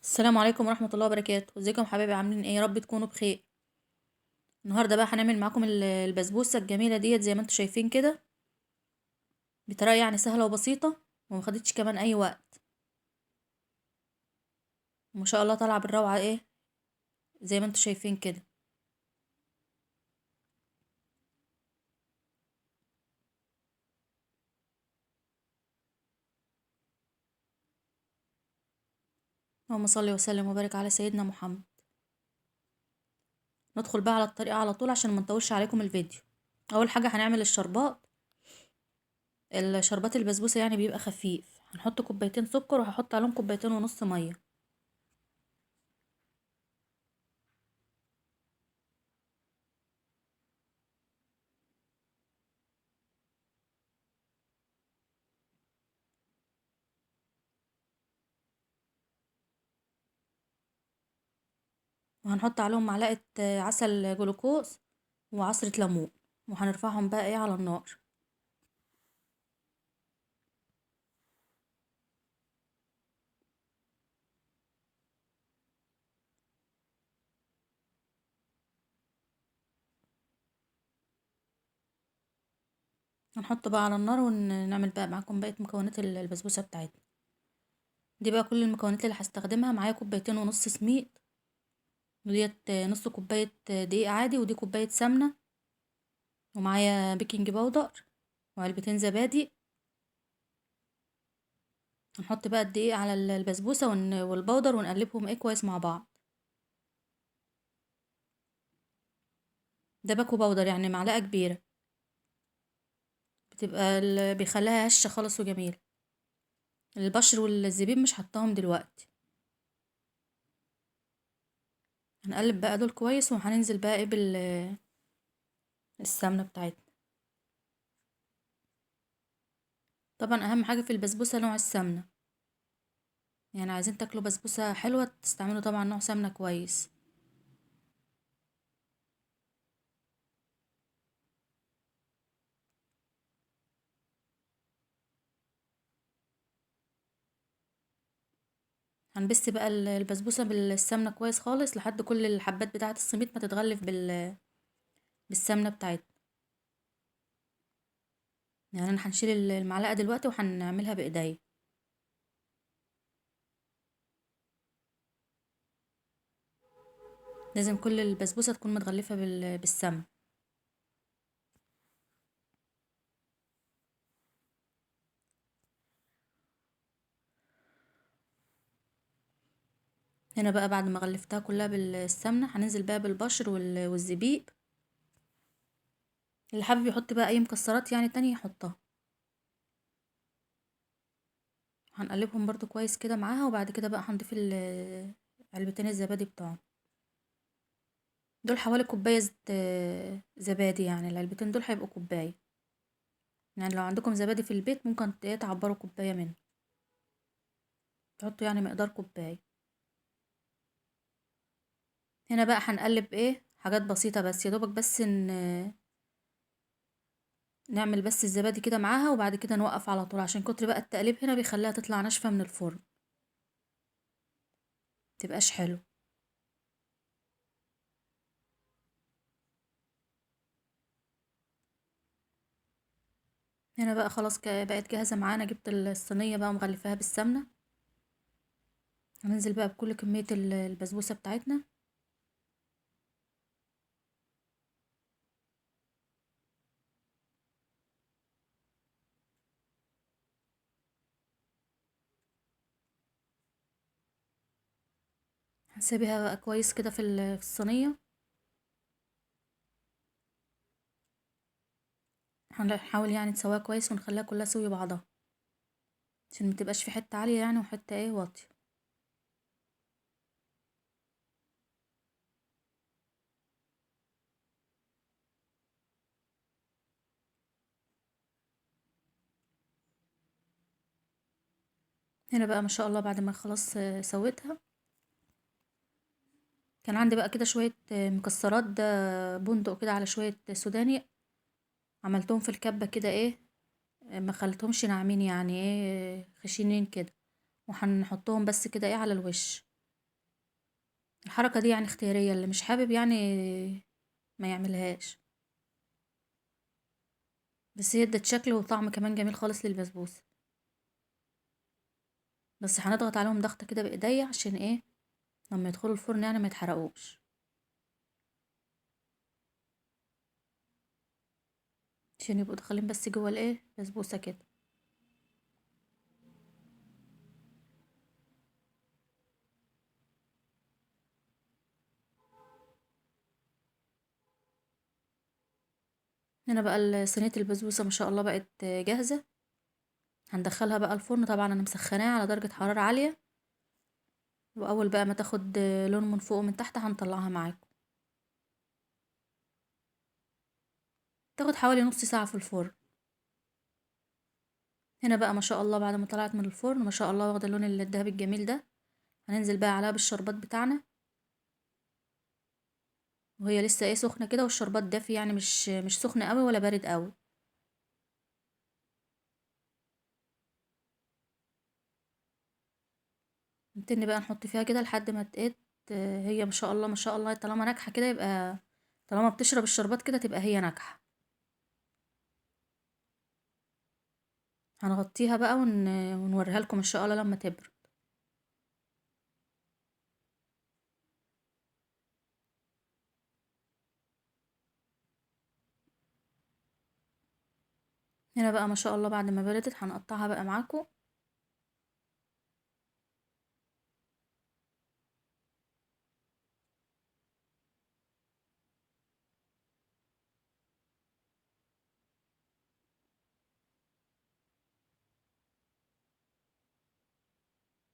السلام عليكم ورحمة الله وبركاته. ازيكم حبايبي؟ عاملين ايه؟ يا رب تكونوا بخير. النهارده بقى هنعمل معاكم البسبوسه الجميلة ديت زي ما انتم شايفين كده، بطريقة يعني سهلة وبسيطة وما خدتش كمان اي وقت، وما شاء الله طالعه بالروعه ايه زي ما انتم شايفين كده. اللهم صل وسلم وبارك على سيدنا محمد. ندخل بقى على الطريقة على طول عشان ما نطولش عليكم الفيديو. اول حاجة هنعمل الشربات. الشربات البسبوسه يعني بيبقى خفيف. هنحط كوبايتين سكر وهحط عليهم كوبايتين ونص مية. وهنحط عليهم معلقه عسل جلوكوز وعصره ليمون، وهنرفعهم بقى ايه على النار. هنحط بقى على النار ونعمل بقى معاكم بقية مكونات البسبوسه بتاعتنا. دي بقى كل المكونات اللي هستخدمها. معايا كوبايتين ونص سميد، وديت نص كوباية دقيق عادي، ودي كوباية سمنه، ومعايا baking powder، وعلبتين زبادي. هنحط بقى الدقيق على البسبوسه وال powder ونقلبهم ايه كويس مع بعض. ده باكو powder يعني معلقه كبيرة، بتبقى بيخليها هشه خالص وجميلة. البشر والزبيب مش حطاهم دلوقتي. هنقلب بقى دول كويس، وهننزل بقى ايه بالسمنه بتاعتنا. طبعا اهم حاجة في البسبوسه نوع السمنة، يعني عايزين تاكلوا بسبوسه حلوة تستعملوا طبعا نوع سمنه كويس. هنبس بقى البسبوسه بالسمنه كويس خالص لحد كل الحبات بتاعه السميد ما تتغلف بالسمنه بتاعتنا. يعني انا هنشيل المعلقة دلوقتي وهنعملها بايديا. لازم كل البسبوسه تكون متغلفه بالسمنه. هنا بقى بعد ما غلفتها كلها بالسمنه هننزل بقى بالبشر والزبيب. اللي حابب يحط بقى اي مكسرات يعني تانية يحطها. هنقلبهم برضو كويس كده معاها، وبعد كده بقى هنضيف علبتين الزبادي بتوعنا دول، حوالي كوباية زبادي. يعني العلبتين دول هيبقوا كوباية، يعني لو عندكم زبادي في البيت ممكن تعبروا كوباية منه، تحطوا يعني مقدار كوباية. هنا بقى هنقلب ايه حاجات بسيطة بس، يا دوبك بس نعمل بس الزبادي كده معاها، وبعد كده نوقف على طول، عشان كتر بقى التقليب هنا بيخليها تطلع ناشفة من الفرن، متبقاش حلو. هنا بقى خلاص بقت جاهزة معانا. جبت الصينية بقى ومغلفاها بالسمنه. هننزل بقى بكل كمية البسبوسه بتاعتنا. هنسيبها بقى كويس كده في الصينية. هنحاول يعني نسويها كويس ونخليها كلها سوي بعضها، عشان ما تبقاش في حتة عالية يعني وحتة ايه واطية. هنا بقى ما شاء الله بعد ما خلاص سويتها، كان عندي بقى كده شوية مكسرات، ده بندق كده على شوية سوداني، عملتهم في الكبة كده ايه، ما خليتهمش ناعمين يعني ايه، خشنين كده، وهنحطهم بس كده ايه على الوش. الحركة دي يعني اختيارية، اللي مش حابب يعني ما يعملهاش، بس هي ادت شكل وطعم كمان جميل خالص للبسبوسة. بس هنضغط عليهم ضغطة كده بايديا عشان ايه لما يدخلوا الفرن يعني ما يتحرقوش، عشان يبقوا داخلين بس جوه الايه البسبوسة كده. هنا بقى صينية البسبوسة ما شاء الله بقت جاهزة. هندخلها بقى الفرن، طبعا انا مسخناها على درجة حرارة عالية، واول بقى ما تاخد لون من فوق ومن تحت هنطلعها معاكم. تاخد حوالي نص ساعة في الفرن. هنا بقى ما شاء الله بعد ما طلعت من الفرن ما شاء الله واخدة اللون الذهبي الجميل ده. هننزل بقى عليها بالشربات بتاعنا وهي لسه ايه سخنة كده، والشربات دافي يعني مش سخن قوي ولا بارد قوي. نتني بقى نحط فيها كده لحد ما تقت هي ما شاء الله ما شاء الله. طالما ناجحة كده يبقى، طالما بتشرب الشربات كده تبقى هي ناجحة. هنغطيها بقى ونوريها لكم ان شاء الله لما تبرد. هنا بقى ما شاء الله بعد ما بردت هنقطعها بقى معاكم.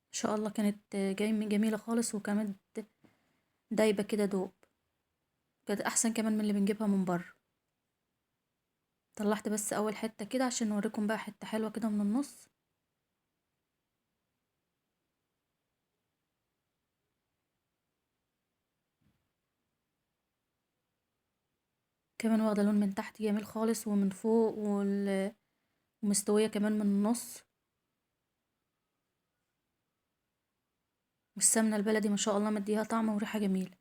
ان شاء الله كانت جميلة خالص، وكانت دايبة كده دوب، كانت احسن كمان من اللي بنجيبها من بره. طلعت بس اول حتة كده عشان نوريكم بقى حتة حلوة كده من النص. كمان واخدة لون من تحت جميل خالص ومن فوق، ومستوية كمان من النص. والسمنة البلدي ما شاء الله مديها طعم وريحة جميلة.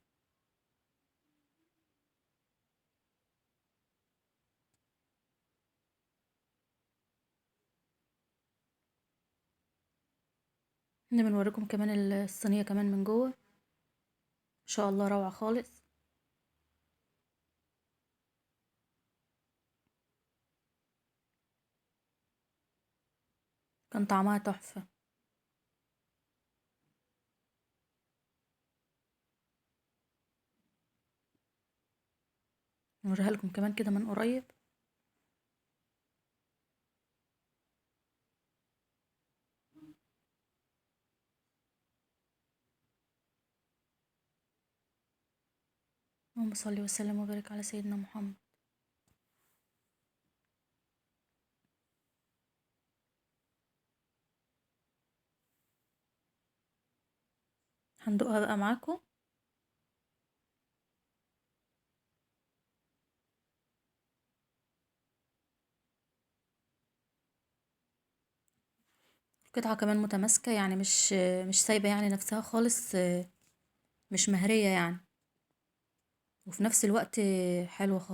هنا بنوريكم كمان الصينية كمان من جوه، ما شاء الله روعة خالص. كان طعمها تحفة. نوريها لكم كمان كده من قريب. اللهم صل وسلم وبارك على سيدنا محمد. هندوقها بقى معاكم. القطعة كمان متماسكة يعني مش سايبة يعني نفسها خالص، مش مهرية يعني، وفي نفس الوقت حلوة خالص.